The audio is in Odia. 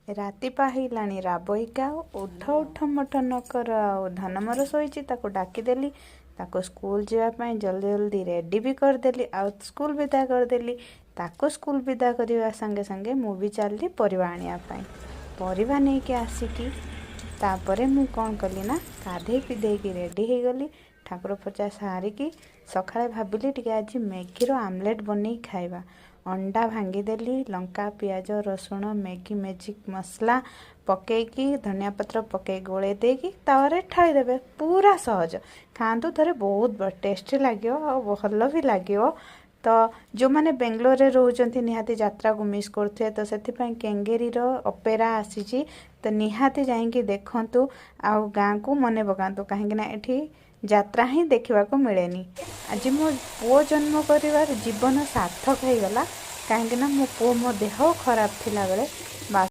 ରାତି ପାହିଲାଣି, ରାବଇ କାଉ ଉଠ ଉଠ, ମଠ ନ କର ଆଉ। ଧନ ମୋର ଶୋଇଛି, ତାକୁ ଡାକିଦେଲି। ତାକୁ ସ୍କୁଲ ଯିବା ପାଇଁ ଜଲ୍ଦି ଜଲ୍ଦି ରେଡ଼ି ବି କରିଦେଲି ଆଉ ସ୍କୁଲ ବିଦା କରିଦେଲି। ତାକୁ ସ୍କୁଲ ବିଦା କରିବା ସାଙ୍ଗେ ସାଙ୍ଗେ ମୁଁ ବି ଚାଲିଲି ପରିବା ଆଣିବା ପାଇଁ। ପରିବା ନେଇକି ଆସିକି ତାପରେ ମୁଁ କ'ଣ କଲି ନା ଗାଧେଇ ପିଧେଇକି ରେଡ଼ି ହେଇଗଲି। ଠାକୁର ପୂଜା ସାରିକି ସକାଳେ ଭାବିଲି ଟିକେ ଆଜି ମ୍ୟାଗିର ଆମଲେଟ୍ ବନେଇ ଖାଇବା। ଅଣ୍ଡା ଭାଙ୍ଗିଦେଲି, ଲଙ୍କା, ପିଆଜ, ରସୁଣ, ମ୍ୟାଗି ମ୍ୟାଜିକ୍ ମସଲା ପକେଇକି, ଧନିଆ ପତ୍ର ପକେଇ ଗୋଳେଇ ଦେଇକି ତାୱାରେ ଢାଳିଦେବେ। ପୁରା ସହଜ। ଖାଆନ୍ତୁ ଥରେ, ବହୁତ ଟେଷ୍ଟି ଲାଗିବ ଆଉ ଭଲ ବି ଲାଗିବ। ତ ଯେଉଁମାନେ ବେଙ୍ଗଲୋରରେ ରହୁଛନ୍ତି, ନିହାତି ଯାତ୍ରାକୁ ମିସ୍ କରୁଥିବେ। ତ ସେଥିପାଇଁ କେଙ୍ଗେରୀର ଅପେରା ଆସିଛି, ତ ନିହାତି ଯାଇକି ଦେଖନ୍ତୁ ଆଉ ଗାଁକୁ ମନେ ପକାନ୍ତୁ, କାହିଁକିନା ଏଠି ଯାତ୍ରା ହିଁ ଦେଖିବାକୁ ମିଳେନି। ଆଜି ମୋ ପୁଅ ଜନ୍ମ କରିବାର ଜୀବନ ସାର୍ଥକ ହେଇଗଲା, କାହିଁକିନା ମୋ ପୁଅ, ମୋ ଦେହ ଖରାପ ଥିଲାବେଳେ